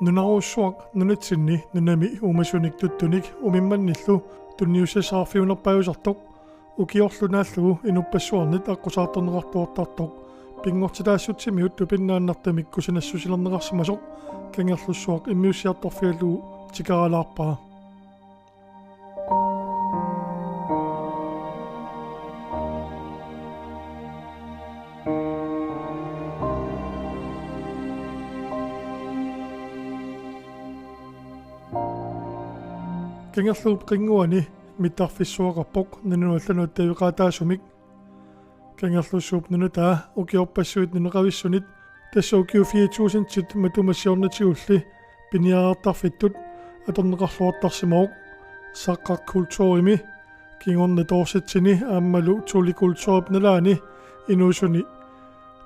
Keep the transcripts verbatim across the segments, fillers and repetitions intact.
Nunarujussuaq nunatsinni nunami uumasunik tuttunik umimmannillu tunniussassaqarfiunerpaajusartoq ukiorlu naallugu inuppassuarnit aqqusaartorneqartuartartoq pinngortitaassutsimut tupinnaannartumik kusanassusilerneqarsimasoq Kangerlussuaq immiussiartorfigalugu tikeralaarpaa. Kangerluup qinnguani mittarfissuaqarpoq nunanut allanut attaveqaataasumik. Kangerlussuup nunataa ukiorpassuit nunaqavissunit, tassa ukiut fire tusindit matuma siornatigulli piniartarfittut atorneqarluartarsimavoq. Saqqaq kulturimi, kingorna Dorsetimi aammalu Thule kulturip nalaani inuusuni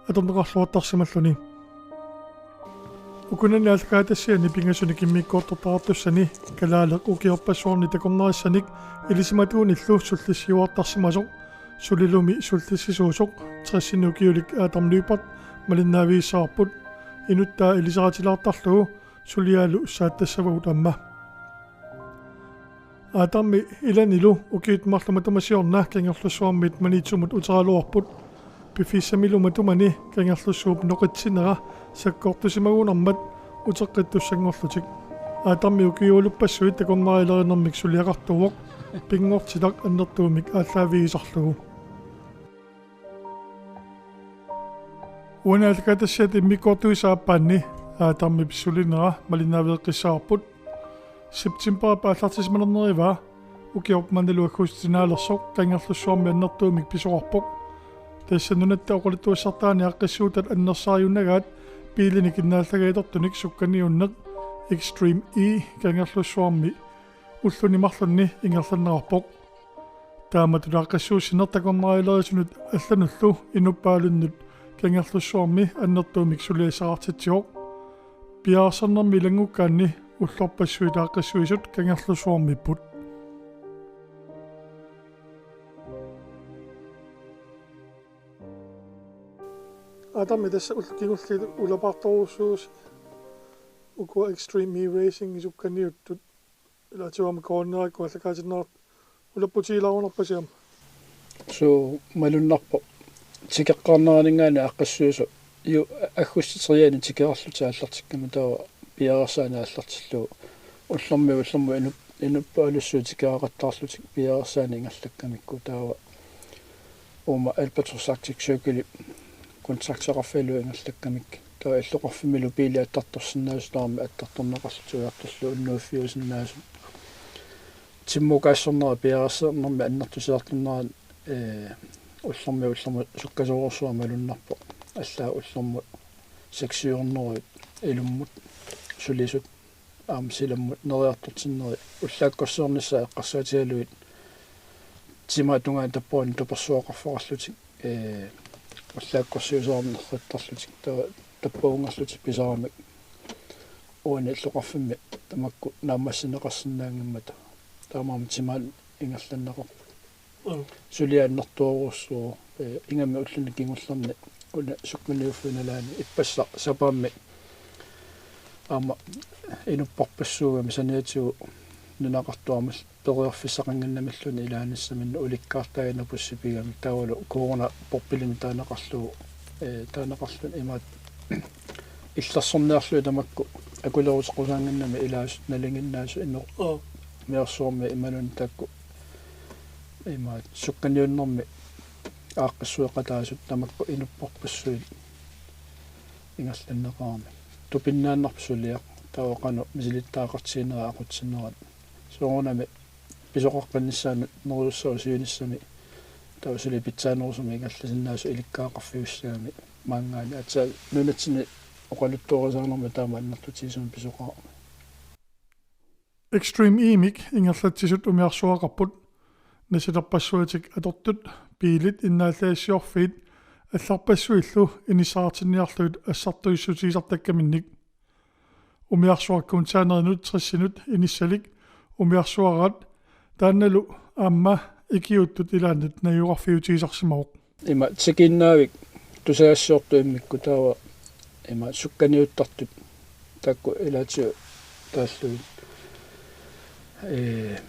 atorneqarluartarsimalluni. Ukunani aallakaatitassiani pingasunik immikkoortortaqartussani kalaaleq ukiorpassuarni takornarissanik ilisimatuunillu sullissiuartarsimasoq, sulilumi sullissisuusoq tressini ukiulik Adam Lyberth malinnaavigissavarput, inuttaa ilisaritilaartarlugu suliaalu saattassavagut aamma. Adami ilanilu ukiut marluk matuma siorna Kangerlussuarmiit Maniitsumut uteraluarput. Piffissamilu matumani Kangerlussuup noqitsinera sakkortusimagunarmat uteqqittussanngorlutik. Adami ukiualuppassuit takornarialerinermik suliaqartuuvoq, pinngortitaq annertuumik aallaavigisarlugu. Uani aallakaatitassiat immikkoortuisa aappaanni Adamip sulinera malinnaaveeqqissavarput. Septemberip aallartisimanernerivaa ukiorp mannalu aggustip naalersoq Kangerlussuarmi annertuumik pisoqarpoq. Tassa nunatta oqaluttuassartaani aaqqissuutat annersaariunnagaat biilinik innaallagaat atortunik sukkaniunneq Extreme E Kangerlussuarmi ulluni marlunni ingerlanneqarpoq. Taamatut aaqqissuussineq takornarialerisunut allanullu inuppaalunnut Kangerlussuarmi annertuumik suliassaqartitsivoq. Piareersarnermi ilanngukkaanni ullorpassuit aaqqissuisut Kangerlussuarmiipput. Adami, tassa ullut kingulliit ulapaartorujussuusi ukua Extreme E Racing sukkaniuttut. Ilaatigut aamma koordineerakku aallakaatitsinerat ulapputigilaarunarpasi aamma? Suu, malunnarpoq. Tikeqqaarneraninngaanniit aaqqissuisoq. Ju, aggustip tredjeni tikereerlutik aallartikkami, taava piareersaaneq aallartillugu. Ullormiit ullormut inup-, inuppaalussuit tikereeqattaarlutik piareersaaneq ingerlakkamikku, taava uuma Albatross Arctic Circle kontrakteqarfigalugu ingerlakkamik. Taava illoqarfimmilu biilit attartorsinnaasut tamarmik attartorneqarlutik ujartorlugit unnuiffiusinnaasut. Timmukaassornera piareersarnermi annertusiartornerani, ee, ullormiit ullormut sukkasoorujussuaq malunnarpoq. Allaat ullormut seks hundrede ilummut sulisut aamma silammut neriartortinneri ullaakkorsiornissaat eqqarsaatigalugit timaata tungaanut tappavani tupersuaqarfeqarlutik, ee, ullaakkorsiusaarnerrittarlutik, taava tappavunngorlutik pisaramik uani illoqarfimmi tamakku naammassineqarsinnaanngimmata. Taamaammat timaat ingerlanneqarput. Mm. Suliaq annertoorujussuuvoq, ee, ingammik ulluni kingullerni una sukkaniuffiup nalaani ippassaq sapaammi aamma inupparpassuugami saniatigut nunaqartuarmil periarfissaqannginnamilluunniit ilaanissaminnut ulikkaartaaginnarpoq sipigami, taavalu corona porpilinnut taaneqarlugu, ee, taaneqarluni imaattoq illersorniarlugit tamakku akuleruteqqusaannginnami ilaasut nalinginnaasut ino-, Oo. Umiarsuarmi imaluunniit taakku imaattoq sukkaniunnermi aaqqissueqataasut tamakku inupparpassuit ingerlanneqarami. Tupinnaannarpoq suliaq, taava qanoq misilittagaqartiginerat aqutsinerat. Soorunami pisoqaqqinnissaanut neriussaq siunissami taava suli pitsaanerusumik ingerlasinnaasut ilikkagaqarfiussagamik maanngaanniit. Aatsaat nunatsinni oqaluttuarisaanermi taama annertutigisumik pisoqarami. Extreme E-mik ingerlatsisut umiarsuaqarput. Nassilerpassuartik atortut, biilit, innaallassiorfiit allarpassuillu inissaqartinniarlugit assartuissutigisartakkaminnik. Umiarsuaq containerimut tressinut inissalik umiarsuaraat, taannalu aamma ikiuuttut ilaannut najugaqarfiutigisarsimavoq. Ima tikiinnaavik tusagassiortut immikkut, taava ima sukkaniuttartut Taakku ilaatigut taallugit. Ee,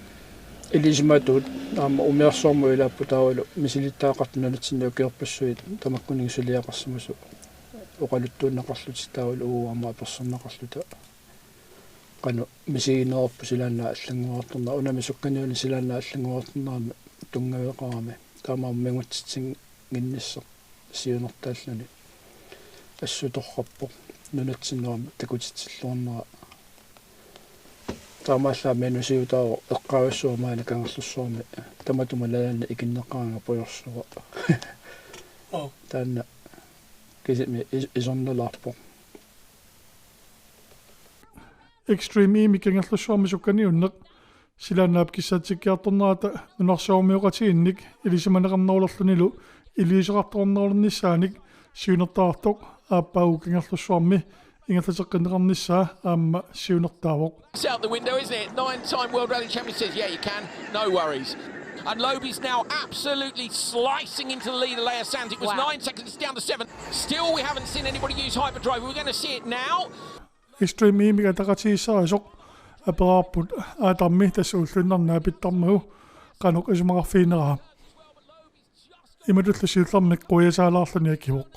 ilisimatut aamma umiarsuarmut ilaapput taavalu misilittagaqartut nunatsinni ukiorpassuit tamakkuninnga suliaqarsimasut oqaluttuunneqarlutik taavalu uagut aamma apersorneqarluta qanoq misiginerarput silaannaap allanngoriartornera, unami sukkaniuni silaannaap allanngoriartornerani tunngaveqarami. Taamaammat mingutsitsinnginnissaa siunertaalluni assut torrappoq nunatsinni aamma takutitsilluarnera. Taamaallaat minusiutaavoq eqqaavissuaq maani Kangerlussuarmi tamatuma nalaani ikinneqaraangat pujorsuaq. Oh. Taanna kisimi is-, isornalaarpoq. Extreme E-mi Kangerlussuarmi sukkaniunneq silaannaap kissatsikkiartornerata nunarsuarmioqatigiinnik ilisimaneqarnerulerlunilu iliuuseqartoqarnerulernissaanik siunertaraartoq aappaagu Kangerlussuarmi ingerlateqqinneqarnissaa aamma siunertaavoq. It's out the window, isn't it? Nine-time World Rally Champion says, "Yeah, you can. No worries." And Lobi's now absolutely slicing into the lead of Lea Sands. It was Wow. nine seconds down to seven. Still, we haven't seen anybody use hyperdrive. We're gonna see it now. Extreme E-mik ataqatigiissarisoq aperaarput Adami tassa ulluinnarni naapittarmagu qanoq isumaqarfigineraa. Imatullu siullermik quiasaalaarluni akivoq.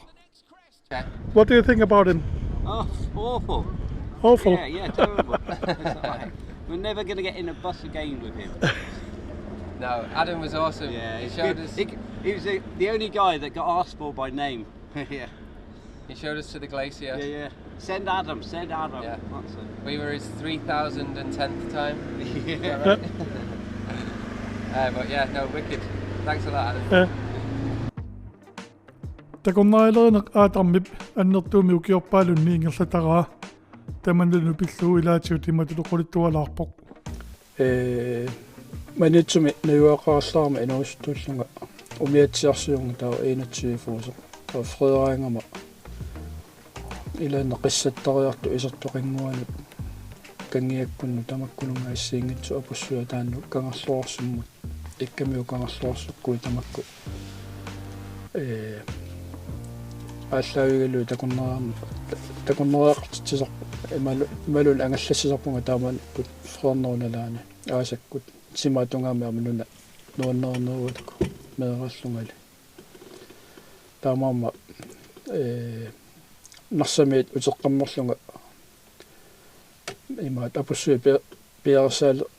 What do you think about him? Oh, awful. Awful. Yeah, yeah, terrible. We're never gonna get in a bus again with him. No, Adam was awesome. Yeah, He he's showed good. us. He, he was the, the only guy that got asked for by name. Yeah. He showed us to the glacier. Yeah, yeah. Send Adam, send Adam. Yeah. That's it. We were his three thousand and tenth time. Yeah. Is that right? Uh, but yeah, no, wicked. Thanks a lot, Adam. Ja. Takornarialerineq Adamip annertuumik ukiorpaalunni ingerlataraa tamannalu pillugu ilaatigut imatut oqaluttualaarpoq. Ee, Maniitsumi najugaqarallaarama inuusuttuullunga umiatsiarsiunnga taava enogtyve fuusoq. Taava fredaagama ilaanni qissattariartut isertoqinnguanut kangiakkunnut tamakkununnga assigiinngitsut apussuit ataannut Kangerluarsimmut Ikkamiut Kangerluarsikkui tamakku. Ee, aallaavigalugit takornariarn-, takornariaqartitsisarpunga imalu-, imaluunniit angallassisarpunga taamanikkut freernerup nalaani aasakkut timatungaami aamma nuna nuannereernerugalugu meeraallungali. Taamaammat, ee, Narsamiit uteqqammerlunga imaattoq apussuit pia-, piareersaal-,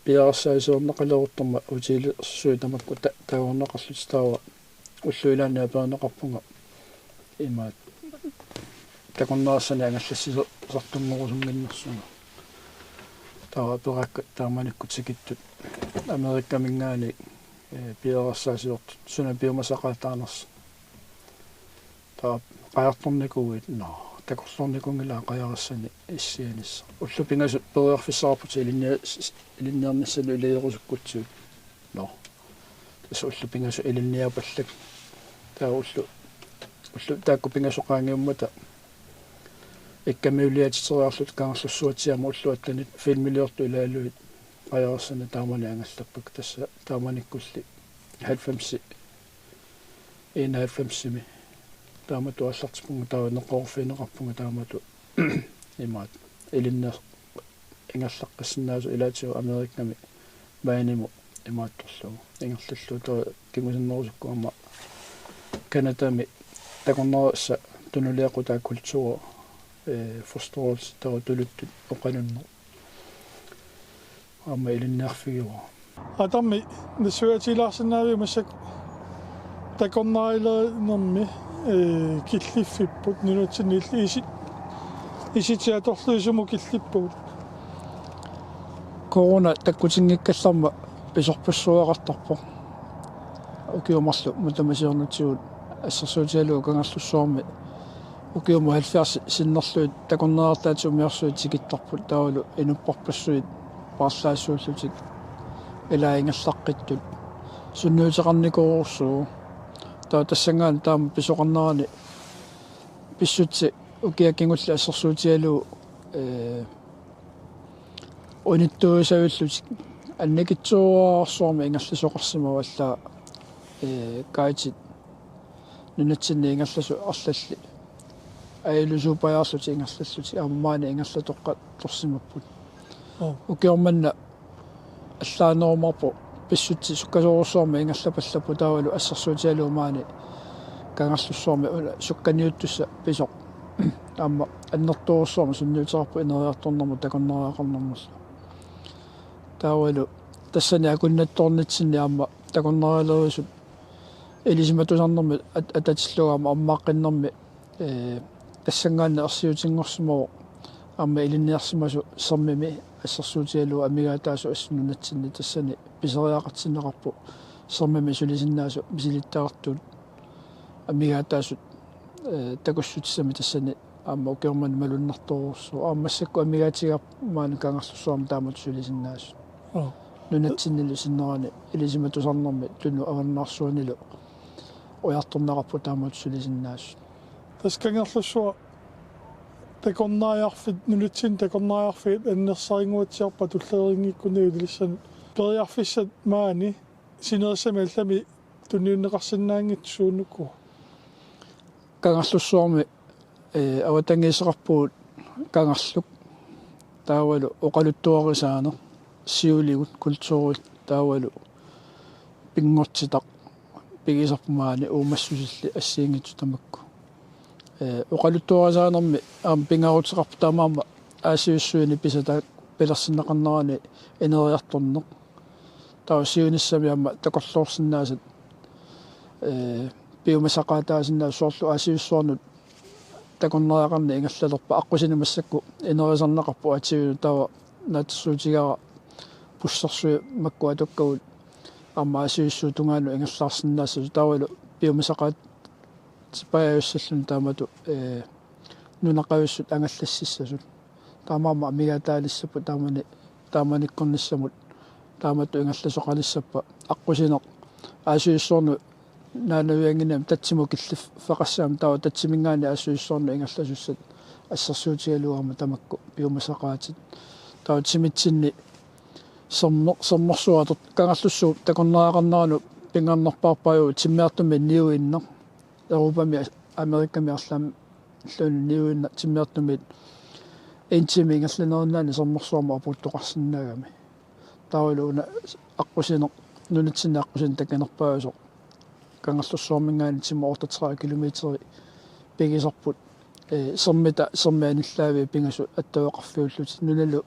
piareersaasiorneqaleruttormat hotellersuit tamakku ta-, taagorneqarlutik taava ullut ilaanni aperineqarpunga imaattoq takornariassanik angallassisartunngorusunnginnersunga. Taava aperaakka taamanikkut tikittut Amerikaminngaanniit, ee, piareersaasiortut suna piumasaqaataanersoq. Taava qajartornikuuit, nå, takorloornikuunngilaa qajarissani issianissaq. Ullut pingasut periarfissaqarputit ilinnia-, s-, s-, ilinniarnissallu iliorusukkutsigu. Nå. Tassa ullut pingasut ilinniapallak. Taava ullut, ullut taakku pingasut qaangiummata Ikkamiuliaatiteriarluta Kangerlussuatsiaamut ullut attanit filmiliortut ilaalugit qajarissani taamani angallappakka tassa taamanikkulli halvfems enoghalvfemsimi. Taamatut aallartippunga taava neqeroorfigineqarpunga taamatut imaattoq ilinniar-, ingerlaqqissinnaasut ilaatigut Amerikami Mainimut imaattorlugu ingerlallugu taava kingusinnerusukkut aamma Canadami takornariassat tunuliaqutaa kultur, ee, forståelse taava tuluttut oqalunneq. Aamma ilinniarfigaara. Adami nassuiaatigilaarsinnaaviuk massakkut takornarialerinermi, ee, killiffipput nunatsinni illit isi-, isitit atorlutit sumut killippugut? Corona takkutinngikkallarmat pisorpassuaqartarpoq. Ukiut marluk matuma siornatigut assersuutigalugu Kangerlussuarmi ukiumut halvfjerds sinnerlugit takornariartaatit umiarsuit tikittarput taavalu inuppassuit paarlaassuullutik ilaa ingerlaqqittut sunniuteqarnikuusoq. Taava tassanngaanniit taama pisoqarnerani pissutsit ukiut kingulliit assersuutigalugu, ee, unittuusavillutik annikitsuararsuarmik ingerlasoqarsimavallaat, ee, guidit nunatsinni ingerlasut arlallit ajulussuupajaarlutik ingerlallutik aamma maani ingerlatoqqattorsimapput. Ukioq manna allaanerumaarpoq pissutsit sukkasoorujussuarmik ingerlapallapput taavalu assersuutigalugu maani Kangerlussuarmi una sukkaniuttussaq pisoq aamma annertoorujussuarmik sunniuteqarpoq ineriartornermut takornariaqarnermullu. Taavalu tassani akunnattoornitsinni aamma takornarialerisut ilisimatusarnermi at-, atatillugu aamma ammaaqqinnermi, ee, tassanngaannaq ersiutinngorsimavoq aamma ilinniarsimasoq sermimi assersuutigalugu amigaataasut assut nunatsinni tassani pisariaqartinneqarpoq sermimi sulisinnaasut misilittagartut amigaataasut, ee, takussutissamik tassani aamma ukioq manna malunnartorujussuuvoq. Aamma massakkut amigaatigaarput maani Kangerlussuarmi taamatut sulisinnaasut. Nunatsinnilu sinnerani ilisimatusarnermi Tunumut Avannaarsuanilu ujartorneqarput taamatut sulisinnaasut. Tassa Kangerlussuaq takornariarfik, nunatsinni takornariarfiit annersarinnguatsiarpat tulleriinngikkunnagu ilissan periarfissat maani sinerissami allami tunniunneqarsinnaanngitsut suunuku? Kangerlussuarmi, ee, avatangiiseqarpugut Kangerluk taavalu oqaluttuarisaaneq, siuligut, kulturit taavalu pinngortitaq pigisarput maani uumassusillit assigiinngitsut tamakku. Ee, oqaluttuarisaanermi aamma pingaaruteqarpoq taamaammat Aasiussuini pisataat pilersinneqarnerani ineriartorneq. Taava siunissami aamma takorloorsinnaasat, ee, piumasaqaataasinnaasut soorlu Aasiussuarnut takornariaqarneq ingerlalerpat aqqusineq massakkut inerisarneqarpoq atiuinut taava naatsorsuutigaara bussersuit makku atukkagut aamma Aasiussuup tungaanut ingerlaarsinnaassasoq taavalu piumasaqaat- -tipajajussalluni taamatut, ee, nunaqavissut angallassissasut. Taamaammat amigaataalissapput taamani, taamanikkornissamut taamatut ingerlasoqalissappat aqqusineq Aasiussuarnut naanavianginnami tatsimut killiffeqassaammat taava tatsiminngaanniit Aasiussuarnut ingerlasussat assersuutigalugu aamma tamakku piumasaqaatit. Taava timitsinni sermer-, sermersuaq ator-, Kangerlussuup takornariaqarneranut pingaarnerpaarpaajuvoq timmiartumiit niuinneq. Europami, Amerikami arlaanniluunniit niuinnaq timmiartumiit en time ingerlanerinnaani sermersuarmut apuuttoqarsinnaagami. Taavalu una aqqusineq, nunatsinni aqqusineq takinerpaajusoq Kangerlussuarminngaanniit timut otteogtredive kilometeri pigisarput, ee, sermita, sermit anillaaviit pingasut attaveqarfiullutik nunalu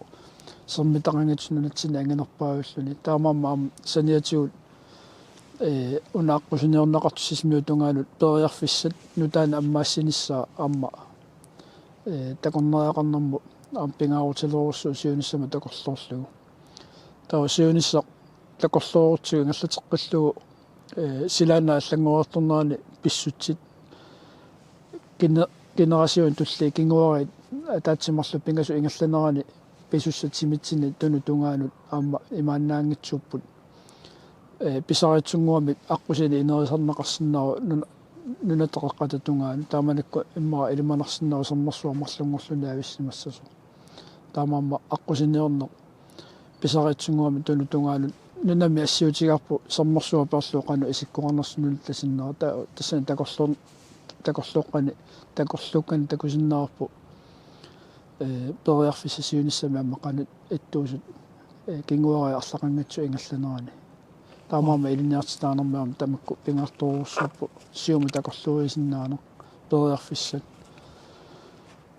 sermitaqanngitsoq nunatsinni anginerpaajulluni. Taamaammat aamma saniatigut, ee, una aqqusiniorneqartoq Sisimiut tungaanut periarfissat nutaanik ammaassinissaa aamma, ee, takornariaqarnermut aamma pingaarutilerujussuuvoq siunissami takorloorlugu. Taava siunissaq takorloorutsigu ingerlateqqillugu, ee, silaannaap allanngoriartornerani pissutsit gene-, generationit tulliit kinguariit ataatsip marluk pingasut ingerlanerani pisussat timitsinni Tunut tungaanut aamma imaannaanngitsuupput. Ee, pisariitsunnguamik aqqusineq inerisarneqarsinnaavoq nuna-, nunatta qeqqata tungaanut. Taamanikkut immaqa ilimanarsinnaavoq sermersuaq marlunngorluni avissimassasoq. Taamaammat aqqusiniorneq pisariitsunnguamik Tunut tungaanut nunami assiutigaarput sermersuaq peerlugu qanoq isikkoqarnersoq nunatta sinnera. Ta-, tassani takorloor-, takorlooqqani, takorluukkani takusinnaavarput, ee, periarfissat siunissami aamma qanoq ittuusut, ee, kinguariit arlaqanngitsut ingerlanerani. Taamaammat ilinniartitaanermi aamma tamakku pingaartorujussuupput siumut takorluuisinnaaneq periarfissat.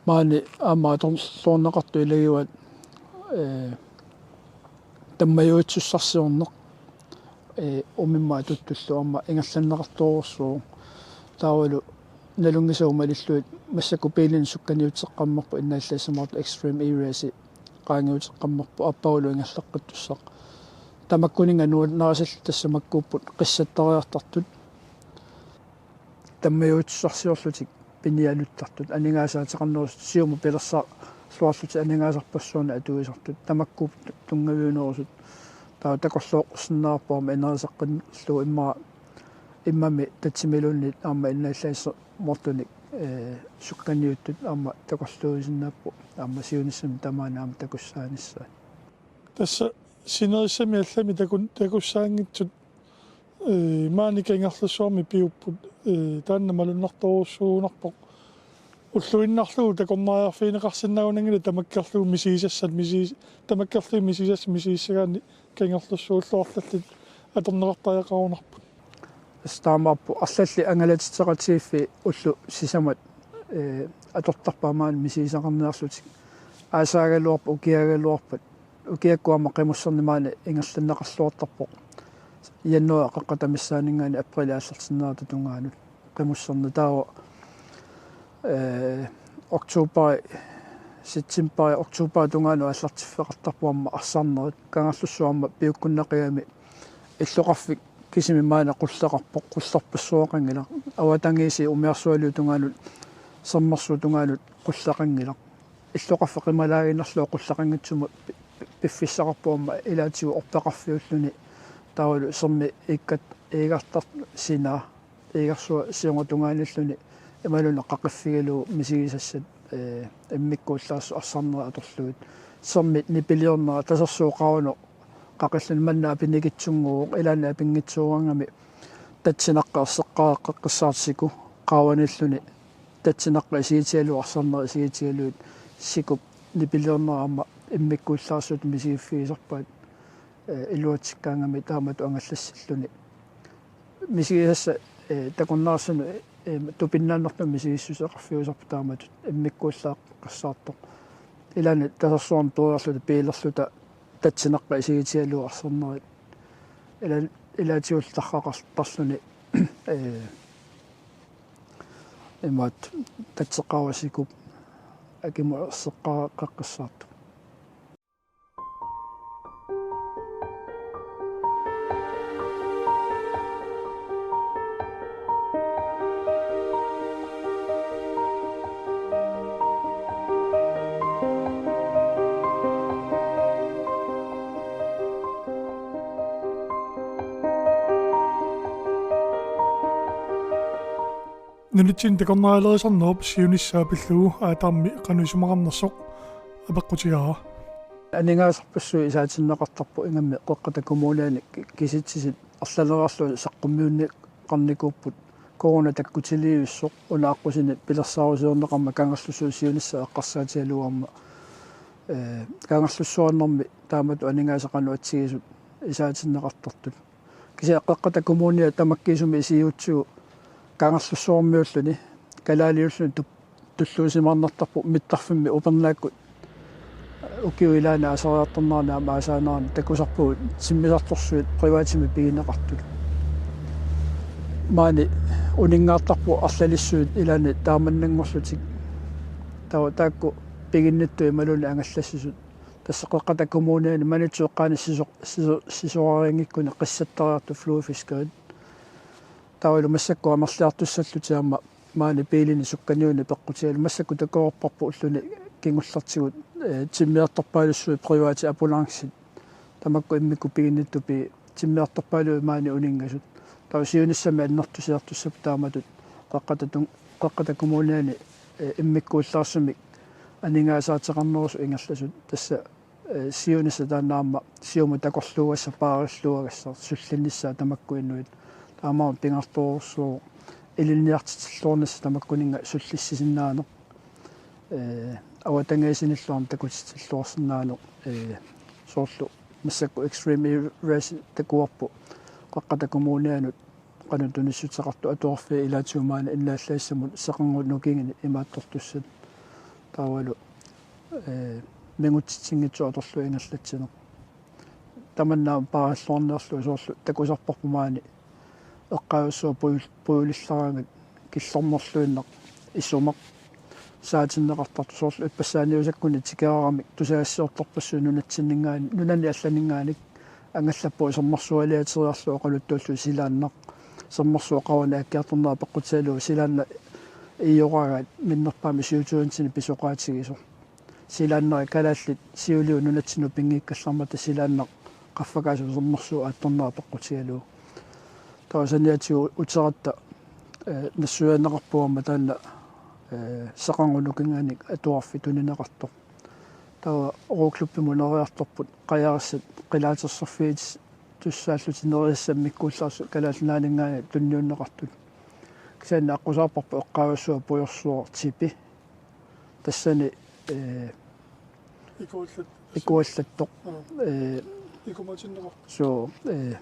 Maani aamma atorluarneqartut ilagivaat, ee, tammajuitsussarsiorneq, ee, umimmaat atuttullu aamma ingerlanneqartorujussuuvoq. Taavalu nalunngisagut malillugit massakkut biilinik sukkaniuteqqammerput innaallassamaartoq Extreme Areas-i qaangiuteqqammerput aappagulu ingerlaqqittussaq. Tamakkuninnga nuannarisallit tassa makkuupput qissattariartartut. Tammajuitsussarsiorlutik pinialuttartut, aningaasaateqarnerusut siumut pilersaarluarlutik aningaasarpassuarnik atuisartut, tamakkuupput tunngaviunerusut. Taava takorlooqqussinnaavarput aamma inerisaqqillugu immaqa immami tatsimiluunniit aamma innaallassamaartunik, ee, sukkaniuttut aamma takorluuisinnaapput aamma siunissami tamaani aamma takussaanissaat. Tassa sinerissami allami takun-, takussaanngitsut, ee, maani Kangerlussuarmi piupput, ee, taanna malunnartorujussuugunarpoq ulluinnarlugu takornariarfigineqarsinnaagunanngilaq tamakkerlugu misigisassat misigis-, tamakkerlugu misigisassat misigissagaanni kangerlussuullu arlallit atorneqartariaqarunarput. Tassa taamaappoq arlallit angalatitseqatigiiffiit ullut sisamat, ee, atortarpaat maani misigisaqarniarlutik. Aasaagaluarpat, ukiaagaluarpat, ukiakkut aamma qimusserneq maani ingerlanneqarluartarpoq. Januaari qeqqata missaaninngaanniit apriili aallartinnerata tungaanut qimusserneq taava, ee, oktobari, septembari, oktobari tungaanut aallartiffeqartarpoq aamma arsarnerit. Kangerlussuaq aamma piukkunnaqigami illoqarfik kisimi maani qulleqarpoq, qullerpassuaqanngilaq. Avatangiisit umiarsualiut tungaanut, sermersuup tungaanut qulleqanngilaq. Illoqarfik qimalaaginnarlugu qulleqanngitsumut pi-, pi-, piffissaqarpoq aamma ilaatigut orpeqarfiulluni taavalu sermip iikkat-, iigartar-, sinaa, iigarsuaq siorna tungaanilluni imaluunniit qaqiffigalugu misigisassat, ee, immikkuullarissuit arsarnerit atorlugit. Sermip nipiliornera tasersuup qaavani qaqilluni manna apinikitsunnguuvoq, ilaanni apinngitsuugami tatsinaqqi erseqqareqqeqqissaartoq siku qaavanilluni tatsinaqqi isigitigalugu arsarnerit isigitigalugit sikup nipiliornera aamma immikkuullarissuartut misigiffigisarpaat, ee, iluatsikkaangami taamatut angallassilluni. Misigisassat, ee, takornariassanik, ee, tupinnaannartumik misigissuseqarfiusarput taamatut immikkuullaqqissaartoq. Ilaanni tasersuarnik periarluta biilerluta tatsinaqqi isigitigalugu arsarnerit. Ila-, ilaatigut tarraqartarluni, ee, imaattoq tatseqqaava sikup akimut erseqqareqqeqqissaartoq. Nunatsinni takornarialerisaarnerup siunissaa pillugu aataarmi qanoq isumaqarnersoq apeqqutigaara. Aningaasarpassuit isaatinneqartarput ingammik Qeqqata Kommuniani ki-, kisitsisit arlaleriarlugit saqqummiunneqarnikuupput corona takkutiliivissoq, una aqqusineq pilersaarusiorneqarmat Kangerlussuup siunissaq eqqarsaatigalugu aamma, ee, Kangerlussuarnermi taamatut aningaasat qanoq atsigisut isaatinneqartartut. Kisianni Qeqqata Kommunia tamakkiisumik isigiutsigu Kangerlussuarmiuulluni kalaaliuulluni tu-, tulluusimaarnartarpoq mittarfimmi upernaakkut ukiup ilaani aasariartornerani aamma aasaanerani takusarpagut timmisartorsuit privatimik pigineqartut. Maani uninngaartarput arlalissuit ilaanni taamannanngorlutik. Taava taakku piginnittut imaluunniit angallassisut. Tassa Qeqqata Kommuniani Maniitsup eqqaani siso-, siso-, sisorarianngikkuni qissattariartut fluefiskerit. Taavalu massakkut amerliartussallutik aamma maani biilinik sukkaniunik peqqutigalugu massakkut takoreerparput ulluni kingullertigut, ee, timmiartorpaalussuit privatit ambulancit. Tamakku immikkut piginnittut pi-, timmiartorpaaluit maani uninngasut. Taava siunissami annertusiartussapput taamatut Qeqqata tun-, Qeqqata Kommuniani, ee, immikkuullarissamik aningaasaateqarnerusut ingerlasut. Tassa ee, siunissaq taanna aamma siumut takorluugassaq paarilluagassaq sullinnissaa tamakku inuit. Taamaammat pingaartorujussuuvoq ilinniartitilluarnissaq tamakkuninnga sullissisinnaaneq. Ee, avatangiisinillu aamma takutitilluarsinnaaneq. Ee, soorlu massakkut Extreme E-Race takuarput Qeqqata Kommunianut qanoq tunissuteqartoq atuarfiit ilaatigut maani innaallagissamut seqernup nukingani imaattortussat. Taavalu, ee, mingutsitsinngitsoq atorlugu ingerlatsineq. Tamanna aamma paarilluarniarlugu soorlu takusarparput maani eqqaavissua pujul-, pujulillaraangat killormerluinnaq isumaq saatinneqartartoq soorlu ippassaaniusakkunni tikeraramik tusagassiortarpassuit nunatsinninngaanniit, nunani allaninngaanniit angallapput sermersualiateriarlugu oqaluttuullugu silaannaq. Sermersuup qaavani aakkiartornera peqqutigalugu silaannaq iioraagaat minnerpaamik syv tusindinit pisoqaatigisoq. Silaannaq kalaallit siuliani nunatsinnut pinngikkallarmata silaannaq qaffakaasut sermersuup aattornera peqqutigalugu. Taava saniatigut uteratta, ee, nassuiaaneqarpoq aamma taanna, ee, seqernup nukinganik atuarfik tunineqartoq. Taava roklubimut neriartorput qajarissat qilaatersorfigitussaalluni nerisassat immikkuullarissuit Kalaallit Nunaanninngaanniit tunniunneqartut. Kisianni aqqusaarparput eqqaavissua pujorsuaq Tipi. Tassani, eh, ikuallat ikuallattoq. Eh, ikumaatinneqarpoq. Suu, eh,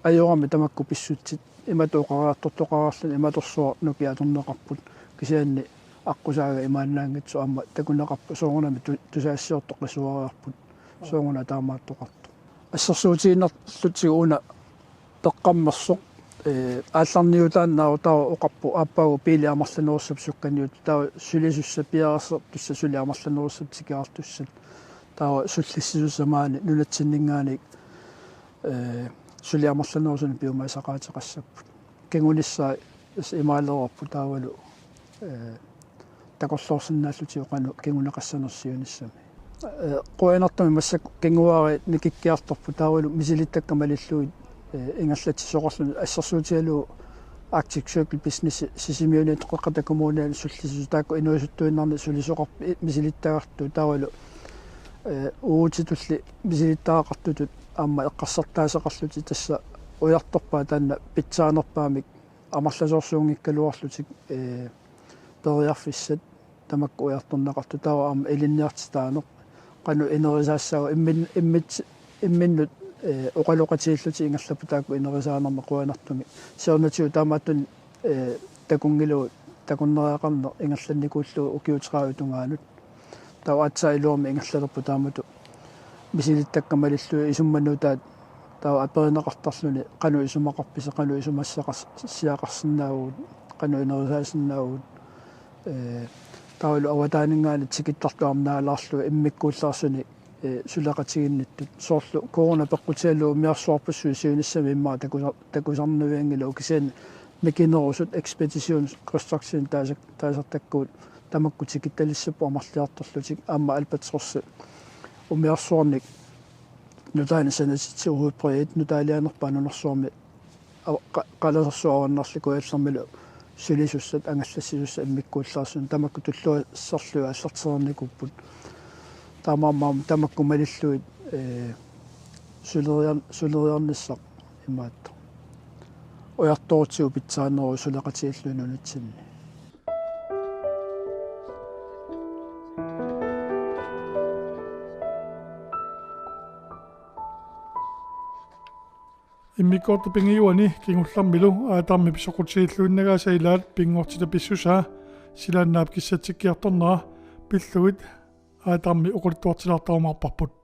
ajorami tamakku pissutsit imatut oqariartortoqaraluarluni imatorsuaq nukiatorneqarput, kisianni aqqusaaga imaannaanngitsoq aamma takuneqarpoq soorunami tu-, tusagassiortoq qisuariarput, soorunami taamaattoqartoq. Assersuutigiinnarlugu una peqqammersoq, eh, aallarniutaannaavoq, taava oqarpoq aappaagu biili amerlanerussapput sukkaniuttoq, taava sulisussat piareersartussat suli amerlanerussapput tikiartussat. Taava sullissisussat maani nunatsinninngaanniit, eh, suli amerlanerusunik piumasaqaateqassapput. Kingunissaa imaalereerput taavalu, eh, takorloorsinnaallutik qanoq kinguneqassanersoq siunissami. Eh, qujanartumik massakkut kinguaariit nikikkiartorput taavalu misilittakkat malillugit, eh, ingerlatsisoqarluni assersuutigalugu Arctic Circle Business Sisimiuni Qeqqata Kommuniani sullissuseq taakku inuusuttuinnarnik sulisoqarput i-, misilittagartut taavalu, eh, uagutitulli misilittagaqartutut aamma eqqarsartaaseqarlutik tassa ujartorpaat taanna pitsaanerpaamik amerlasoorsuunngikkaluarlutik, eh, periarfissat tamakku ujartorneqartut taava aamma ilinniartitaaneq qanoq inerisaassaagut immin-, immit-, imminnut, eh, oqaloqatigiillutik ingerlapput taakku inerisaanermik qujanartumik. Siornatigut taamaattunik, eh, takunngilagut takornariaqarneq ingerlannikuullugu ukiut tredive tungaanut. Taava aatsaat iluamik ingerlalerput taamatut misilittakkat malillugit isummannutaat taava aperineqartarluni qanoq isumaqarpisi, qanoq isumassaqarsiaqarsinnaavugut, qanoq inerisaasinnaavagut. Eh, taavalu avataaninngaanniit tikittartut aamma naalaarlugit immikkuullarsunik, eh, suleqatiginnittut. Soorlu corona peqqutigalugu umiarsuarpassuit siunissami immaqa takusa-, takusarnavianngilagut kisianni mikinerusut Expedition Construction taasa-, taasartakkagut tamakku tikitalissapput amerliartorlutik aamma Albatross umiarsuarnik nutaanik sanatitsigut hovedprojekt nutaalianerpaaq nunarsuarmi ava-, qa-, qalasarsuaq avannarlikkut Kujallermilu sulisussat angallassisussat immikkuullarsunik tamakku tulluassarlugit aallartereernikuupput. Taamaammat tamakku malillugit, eh, suleriar-, suleriarnissaq imaattoq. Ujartorutsigu pitsaaneruvoq suleqatigiilluni nunatsinni. Immikkoortut pingajuanni kingullermilu Adami soqutigiilluinnagaasa ilaat pinngortitap pissusaa silaannaap kissatsikkiartornera pillugit Adami oqaluttuartilaartarumaarparput.